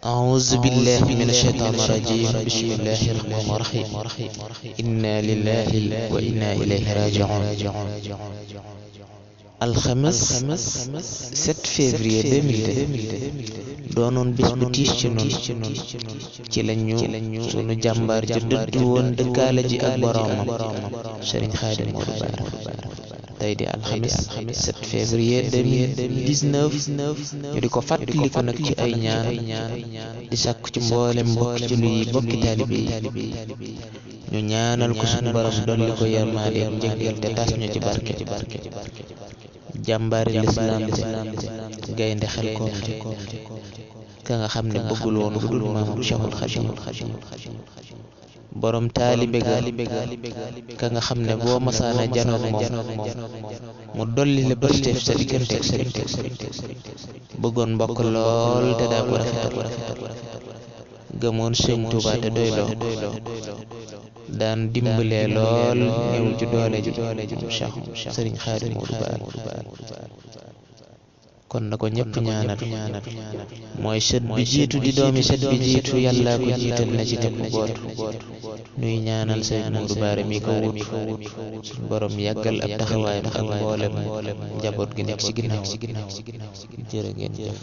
أعوذ بالله من الشيطان الرجيم. بسم الله الرحمن الرحيم. إنا لله وإنا إليه راجعون. الخميس 7 février 2002 doonoon bés bu tiis ci nun ci lañu sunu jàmbaar ji dëddu woon dëkkaale ji ak boroomam Sëriñ Xaadim Moodu Baara. tey di alxamis 7 février 2019 ñu di ko fàttaliku nag ci ay ñaan di sàkku ci mboolem mbokk ci luy bokki taalibe yi ñu ñaanal ko suñu borom dolli ko yërmande ak njëggal te tas ñu ci barke jàmbaari lislaam gaynde Xelkom ka nga xam ne bëggul woon lu dul maamam Cheikhul Khadim borom taalibe ga ka nga xam ne boo masaana janoog moom mu dolli la pëstef sa diggante ak sëriñ bëggoon mbokk lool te daa ko rafetal gëmoon Sëriñ Tuubaa te doyloo daan dimbalee lool néew ju doole ji Cheikh Sëriñ Xaadim Moodu Baara. kon na ko ñëpp ñaanal mooy sët bi jiitu di doomi sët bi jiitu yàlla ko jiital na ci tepp gootu nuy ñaanal Sëriñ Moodu Baara mi ko wut suñu borom yàggal ab taxawaayam ak mboolem njaboot gi nekk ci ginnaaw jërë ngeen jëf.